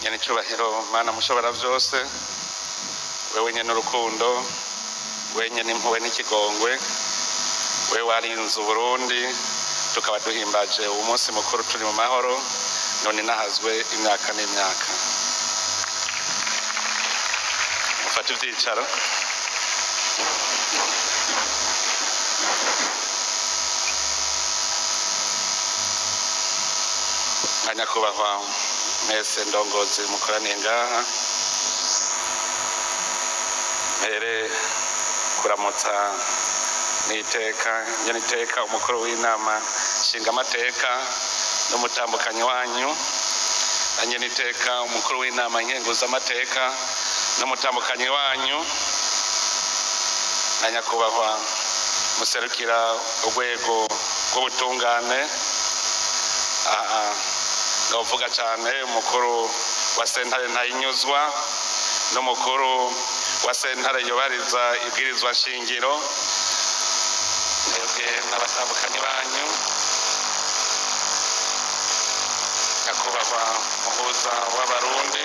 Nyenicubahiro Mana mushobora vyose, wewe nyene urukundo, wewe nyene impuhwe n'ikigongwe, wewe warinze Uburundi, tukaba duhimbaje uwo munsi mukuru turi mu mahoro, none nahazwe imyaka n'imyaka. Mufate ivyicaro. Nyakubahwa mwese ndongozi mukoraniye ngaha, mpere kuramutsa n'iteka nyeniteka umukuru w'inama nshingamateka n'umutambukanyi wanyu, na nyeniteka umukuru w'inama nkenguzamateka n'umutambukanyi wanyu, na nyakubahwa muserukira urwego rw'ubutungane, ndavuga cyane umukuru wa sentare Ntahinyuzwa n'umukuru wa sentare yubahiriza ibwirizwa nshingiro, mwebwe n'abatambukanyi banyu, nyakubahwa muhuza w'Abarundi,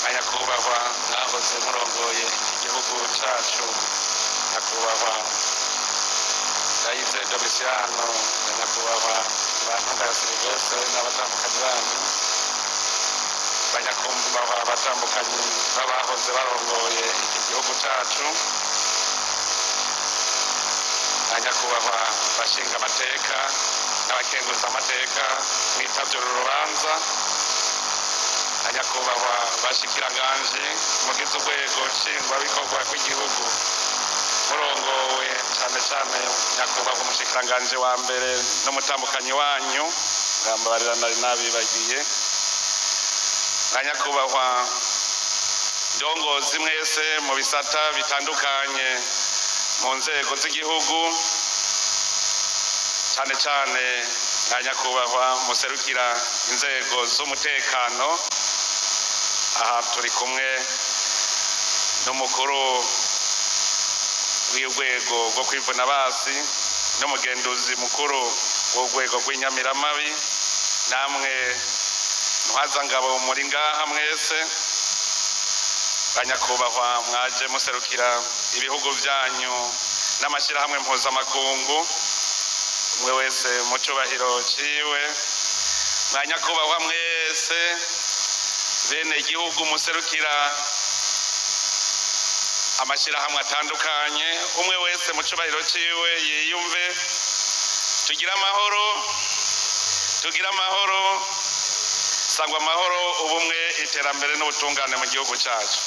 na nyakubahwa mwahoze murongoye igihugu cacu, nyakubahwa Ndayize Domitiyano, na nyakubahwa Bantunganya Silivestre n'abatambukanyi banyu, banyakubahwa abatambukanyi b'abahoze barongoye iki gihugu cacu, na nyakubahwa bashinga amateka n'abakenguza amateka mwitavye uru rubanza, na nyakubahwa bashikiranganji mugize urwego nshingwabikorwa rw'igihugu murongowe cane cane nyakubahwa umushikiranganji wa mbere n'umutambukanyi wanyu, mwambabarira nari nabibagiye, na nyakubahwa ndongozi mwese mu bisata bitandukanye mu nzego z'igihugu, cane cane na nyakubahwa muserukira inzego z'umutekano. Aha turi kumwe n'umukuru w'urwego rwo kwivuna basi n'umugenduzi mukuru w'urwego rw'inyamiramabi, namwe ntwazangabo muri ngaha mwese, banyakubahwa mwaje muserukira ibihugu vyanyu n'amashirahamwe mpuzamakungu, umwe wese mu cubahiro ciwe, mwanyakubahwa mwese bene igihugu muserukira amashirahamwe atandukanye, umwe wese mu cubahiro ciwe yiyumve. Tugire amahoro, tugire amahoro, sangwa amahoro, ubumwe, iterambere n'ubutungane mu gihugu cacu.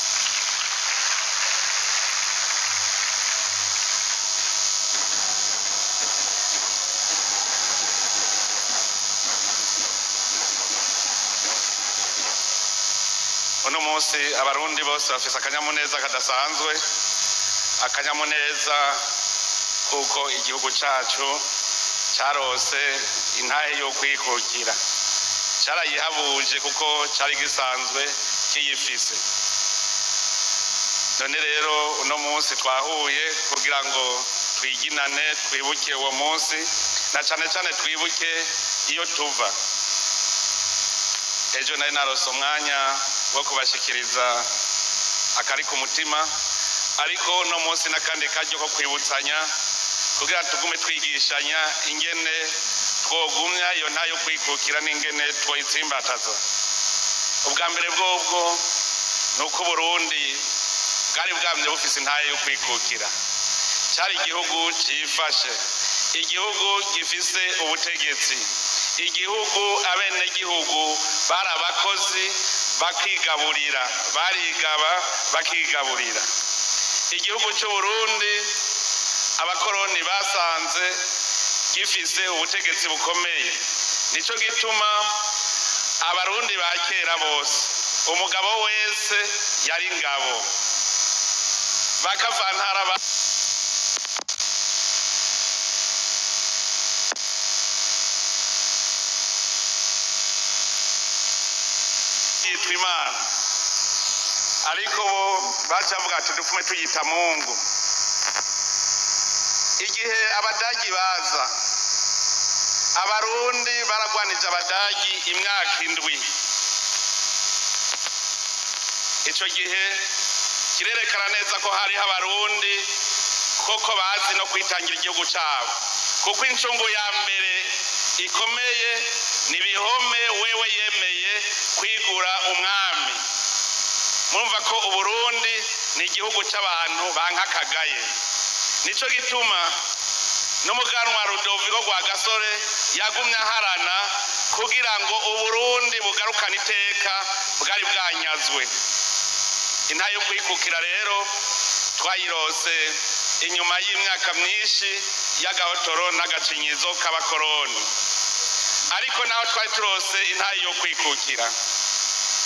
Uno munsi Abarundi bose bafise akanyamuneza kadasanzwe, akanyamuneza kuko igihugu cacu carose intahe yo kwikukira, carayihabuje kuko cari gisanzwe kiyifise. None rero uno munsi twahuye kugira ngo twiginane, twibuke uwo munsi, na cane cane twibuke iyo tuva. Ejo nari narose umwanya wo kubashikiriza akari ku mutima, ariko uno munsi n'akandi karyo ko kwibutsanya kugira tugume twigishanya ingene twogumya iyo ntayo kwikukira n'ingene twoyitsimbataza. Ubwa mbere bwobwo ni uko Uburundi bwari bwamye bufise intahe yo kwikukira. Cari igihugu cifashe, igihugu gifise ubutegetsi, igihugu abenegihugu bari abakozi bakigaburira, barigaba bakigaburira. Igihugu c'Uburundi abakoroni basanze gifise ubutegetsi bukomeye. Nico gituma Abarundi ba kera bose umugabo wese yari ingabo, bakavantara yitwa Imana, ariko bo bacavuga ati dupfume tuyita Mungu. Igihe Abadagi baza, Abarundi baragwanije Abadagi imyaka 7. Ico gihe kirerekana neza ko hariho Abarundi koko bazi no kwitangira igihugu cabo, kuko incungu ya mbere ikomeye ni Bihome wewe yemeye kwigura umwami. Murumva ko Uburundi ni igihugu c'abantu bankakagaye. Nico gituma n'umuganwa Rudoviko Rwagasore yagumye aharana kugira ngo Uburundi bugarukane iteka bwari bwanyazwe. Intahe yo kwikukira rero twayirose inyuma y'imyaka myinshi y'agahotoro n'agacinyizo k'abakoroni. Ariko naho twari turose intahe yo kwikukira,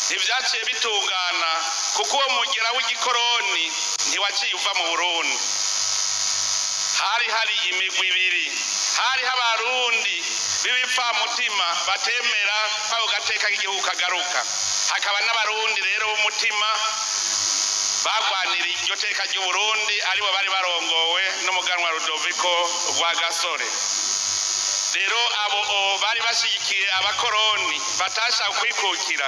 ntivyaciye bitungana, kuko uwo mugera w'igikoroni ntiwaciye uva mu Burundi. Hari imigwi ibiri, hariho Abarundi b'ibipfamutima batemera ko ako gateka k'igihugu kagaruka, hakaba n'Abarundi rero b'umutima bagwanira iryo teka ry'Uburundi, aribo bari barongowe n'umuganwa Rudoviko Rwagasore. Rero abo bari bashigikiye abakoroni batashaka kwikukira,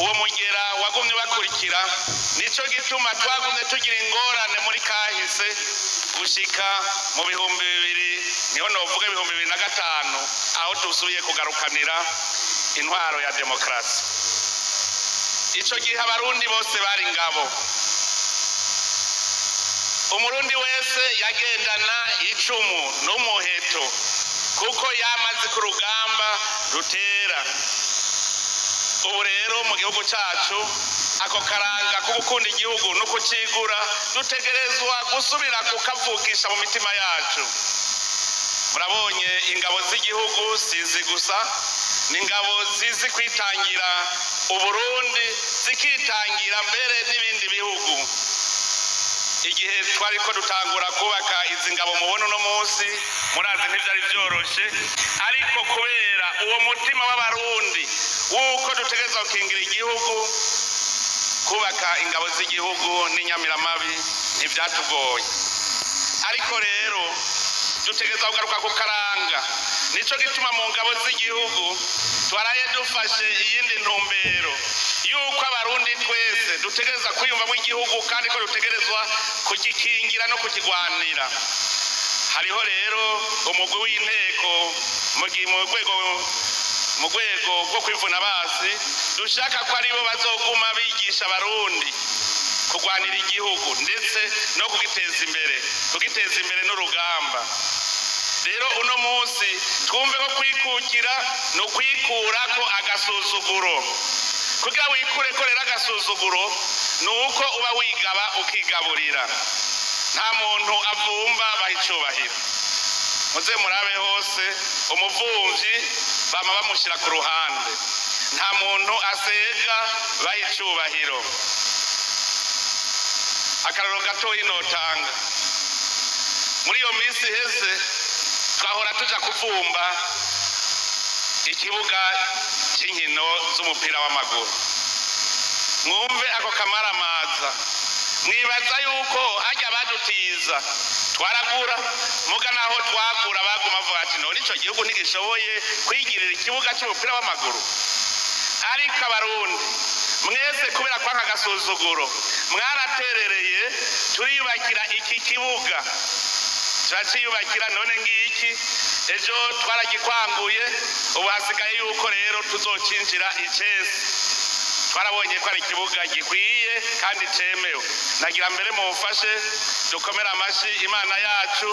uwo mugera wagumye bakurikira. Nico gituma twagumye tugira ingorane muri kahise gushika mu 2000, niho novuga 2005, aho dusubiye kugarukanira intwaro ya demokarasi. Ico gihe Abarundi bose bari ingabo. Umurundi wese yagendana icumu n'umuheto, kuko yamaze ku rugamba rutera. Ubu rero mu gihugu cacu ako karanga ko gukunda igihugu no kucigura dutegerezwa gusubira kukavukisha mu mitima yacu. Murabonye ingabo z'igihugu sizi gusa, ni ingabo zizi kwitangira Uburundi, zikitangira mbere n'ibindi bihugu. Igihe twariko dutangura kubaka izi ngabo mubona uno munsi, murazi ntivyari vyoroshe, ariko kubera uwo mutima w'Abarundi wuko dutegerezwa gukingira igihugu, kubaka ingabo z'igihugu n'inyamiramabi ntivyatugoye. Ariko rero dutegerezwa kugaruka ku karanga. Nico gituma mu ngabo z'igihugu twaraye dufashe iyindi ntumbero yuko Abarundi twese dutegerezwa kwiyumvamwo igihugu, kandi ko dutegerezwa kugikingira no kukigwanira. Hariho rero umugwi w'inteko mu rwego rwo kwivuna basi, dushaka ko aribo bazoguma bigisha Abarundi kugwanira igihugu ndetse no kugiteza imbere, kugiteza imbere n'urugamba. Rero uno munsi twumve ko kwikukira ni ukwikurako agasuzuguro. Kugira wikureko rero agasuzuguro ni uko uba wigaba ukigaburira. Nta muntu avumba baha icubahiro. Muze murabe hose umuvumvyi bama bamushira ku ruhande. Nta muntu asega baha icubahiro. Akarorero gatoyi notanga, muri iyo minsi iheze twahora tuja kuvumba ikibuga c'inkino z'umupira w'amaguru. Mwumve ako kamaramaza, mwibaza yuko harya badutiza twaragura, muga naho twagura baguma bavuga ati none ico gihugu ntigishoboye kwigirira ikibuga c'umupira w'amaguru. Ariko Abarundi mwese kubera kwaka agasuzuguro mwaraterereye, turiyubakira iki kibuga, turaciyubakira. None ngiki ejo twaragikwanguye, ubu hasigaye yuko rero tuzocinjira icese. Twarabonye ko ari ikibuga gikwiye kandi cemewe. Nagira mbere mumfashe dukomere amashi Imana yacu.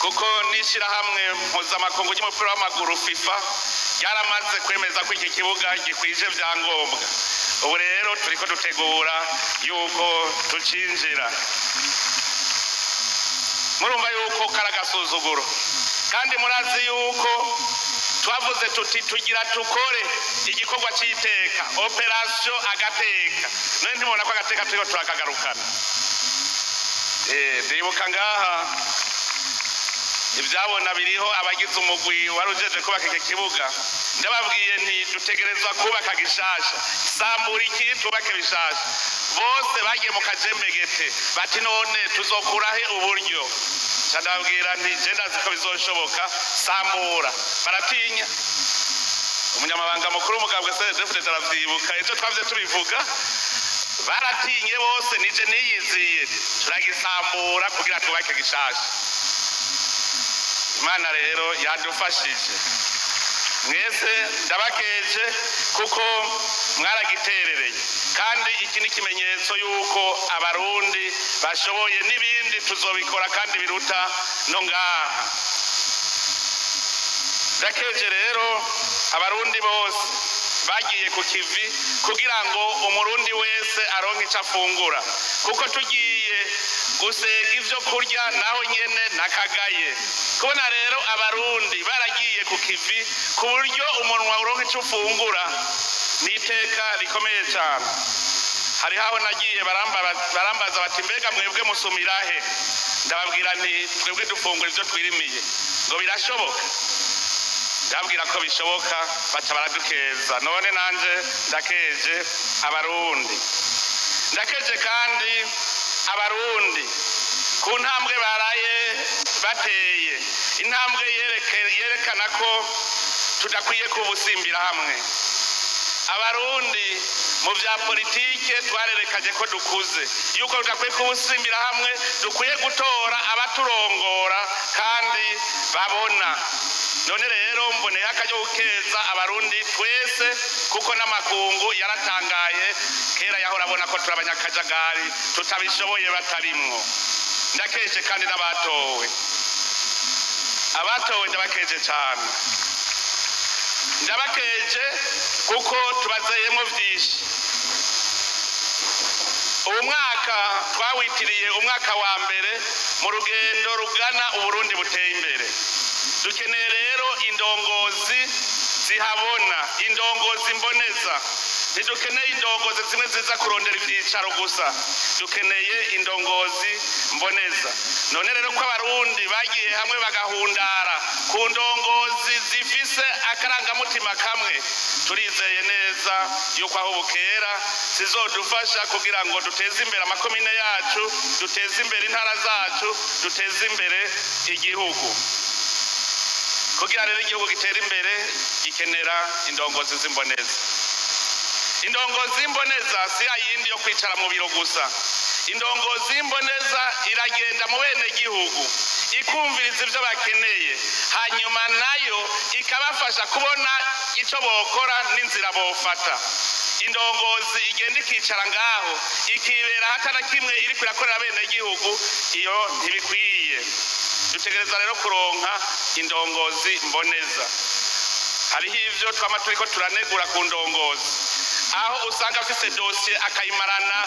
Kuko n'ishirahamwe mpuzamakungu ry'umupira w'amaguru FIFA ryaramaze kwemeza ko iki kibuga gikwije vyangombwa. Ubu rero turiko dutegura yuko tucinjira. Murumva yuko kari agasuzuguro, kandi murazi yuko twavuze tuti tugira tukore igikorwa c'iteka, operation agateka. None ntimubona ko agateka turiko turakagarukana? Ndibuka ngaha ivyabona biriho abagize umugwi wari ujeje kubaka iki kibuga, ndababwiye nti dutegerezwa kubaka gishasha, sambura iki tubake bishasha. Bose bagiye mu kajembegete bati none tuzokurahe uburyo? Ndababwira nti je ndazi ko bizoshoboka, sambura. Baratinya. Umunyamabanga mukuru w'umugambwe CNDD-FDD aravyibuka, ejo twavye tubivuga, baratinye bose, nije niyiziye, turagisambura kugira twubake gishasha. Imana rero yadufashije. Mwese ndabakeje kuko mwaragiterereye, kandi iki ni ikimenyetso yuko Abarundi bashoboye, n'ibindi tuzobikora kandi biruta no ngaha. Ndakeje rero Abarundi bose bagiye ku kivi kugira ngo Umurundi wese aronke ico afungura, kuko tugiye gusega ivyo kurya naho nyene nakagaye. Kubona rero Abarundi baragiye ku kivi ku buryo umunwa uronka ico ufungura ni iteka rikomeye cyane. Hariho aho nagiye barambaza bati: "Mbega mwebwe musumira he?" Ndababwira nti: "Twebwe dufungura ivyo twirimiye." Ngo: "Birashoboka?" Ndababwira ko bishoboka, baca baradukeza. None nanje ndakeje Abarundi. Ndakeje kandi Abarundi ku ntambwe baraye bateye, intambwe yerekana ko tudakwiye kubusimbira hamwe. Abarundi mu bya politike twarerekanye ko dukuze, yuko tudakwiye kubusimbira hamwe, dukwiye gutora abaturongora kandi babona. None rero mboneye akaryo gukeza Abarundi twese, kuko n'amakungu yaratangaye. Kera yahora abona ko turi abanyakajagari, tutabishoboye batarimwo. Ndakeje kandi n'abatowe. Abatowe ndabakeje cyane, ndabakeje kuko tubazeyemo vyinshi. Ubu mwaka twawitiriye umwaka wa mbere mu rugendo rugana Uburundi buteye imbere. Dukeneye rero indongozi zihabona, indongozi mboneza. Ntidukeneye indongozi zimwe ziza kurondera ivyicaro gusa, dukeneye indongozi mboneza. None rero ko Abarundi bagiye hamwe bagahundara ku ndongozi zifise akarangamutima kamwe, turizeye neza yuko aho bukera zizodufasha kugira ngo duteze imbere amakomine yacu, duteze imbere intara zacu, duteze imbere igihugu. Kugira rero igihugu gitere imbere, gikenera indongozi z'imboneza. Indongozi y'imboneza si ya yindi yo kwicara mu biro gusa. Indongozi y'imboneza iragenda mu bene gihugu, ikumviriza ibyo bakeneye, hanyuma nayo ikabafasha kubona icyo bokora n'inzira bofata. Indongozi igenda ikicara ngaho, ikibera hatana kimwe iriko irakorera bene gihugu, iyo ntibikwiye. Dutegereza rero kuronka indongozi mboneza. Hariho ivyo twama turiko turanegura ku ndongozi, aho usanga afise dosiye akayimarana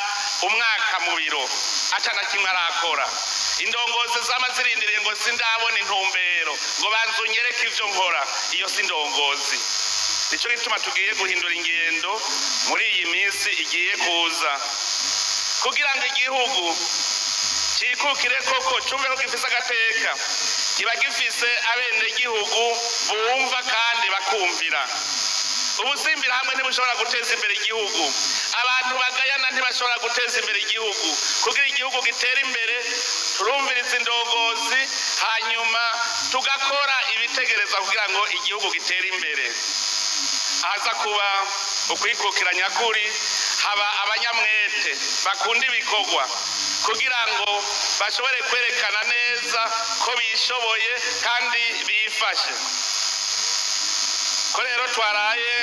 umwaka mu biro atana kimwe arakora. Indongozi zama zirindiriye ngo sindabona intumbero, ngo banze unyereke ivyo nkora, iyo si indongozi. Nico gituma tugiye guhindura ingendo muri iyi minsi igiye kuza, kugira ngo igihugu cikukire koko, cumve ko gifise agateka, kiba gifise abenegihugu bumva kandi bakumvira. Ubusimbira hamwe ntibushobora guteza imbere igihugu. Abantu bagayana ntibashobora guteza imbere igihugu. Kugira igihugu gitere imbere, turumviriza indongozi, hanyuma tugakora ibitegereza kugira ngo igihugu gitere imbere. Ahaza kuba ukwikukira nyakuri, haba abanyamwete bakunda ibikorwa kugira ngo bashobore kwerekana neza ko bishoboye kandi bifashe. Ko rero twaraye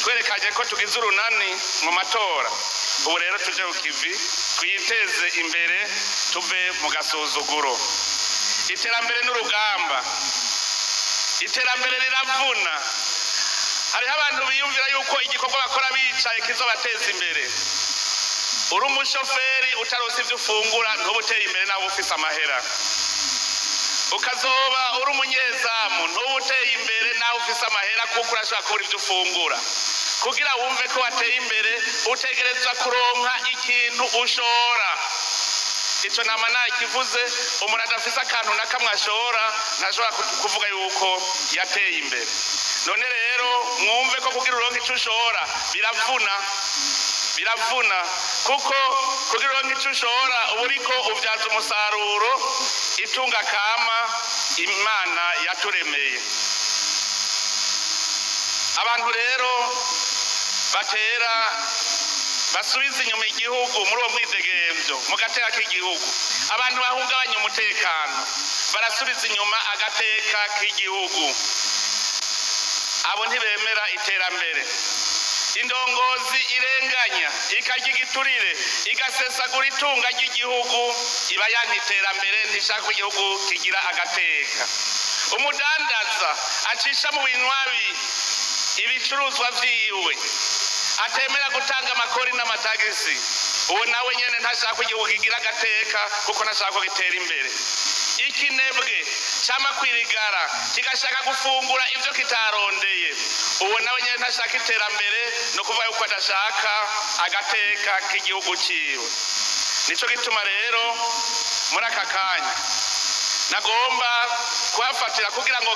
twerekanye ko tugize urunani mu matora, ubu rero tuje ku kivi, twiteze imbere, tuve mu gasuzuguro. Iterambere n'urugamba, iterambere riravuna. Hariho abantu biyumvira yuko igikorwa bakora bicaye kizobateza imbere. Uri umushoferi utaronse ivyo ufungura, ntuba uteye imbere nawe ufise amahera. Ukazoba uri umunyezamu, ntuba uteye imbere nawe ufise amahera, kuko urashobora kubura ivyo ufungura. Kugira wumve ko wateye imbere, utegerezwa kuronka ikintu ushora. Ico nama nakivuze: umuntu adafise akantu na kamwe ashora ntashobora kuvuga yuko yateye imbere. None rero mwumve ko kugira uronke ico ushora biravuna, biravuna, kuko kugira uronke ico ushora uba uriko uvyaza umusaruro. Itunga kama Imana yaturemeye. Abantu rero batera basubiza inyuma igihugu muri uwo mwidegemvyo mu gateka k'igihugu, abantu bahungabanya umutekano barasubiza inyuma agateka k'igihugu, abo ntibemera iterambere. Indongozi irenganya, ikarya igiturire, igasesagura itunga ry'igihugu, iba yanka iterambere, ntishaka ko igihugu kigira agateka. Umudandaza acisha mu binywabi ibicuruzwa vyiwe, atemera gutanga amakori n'amatagisi, uwo nawe nyene ntashaka ko igihugu kigira agateka, kuko ntashaka ko gitera imbere. Ikinebwe cama kwirigara kigashaka gufungura ivyo kitarondeye, uwo nawe nyene ntashaka iterambere, no kuvuga yuko adashaka agateka k'igihugu ciwe. Nico gituma rero muri aka kanya nagomba kuhafatira kugira ngo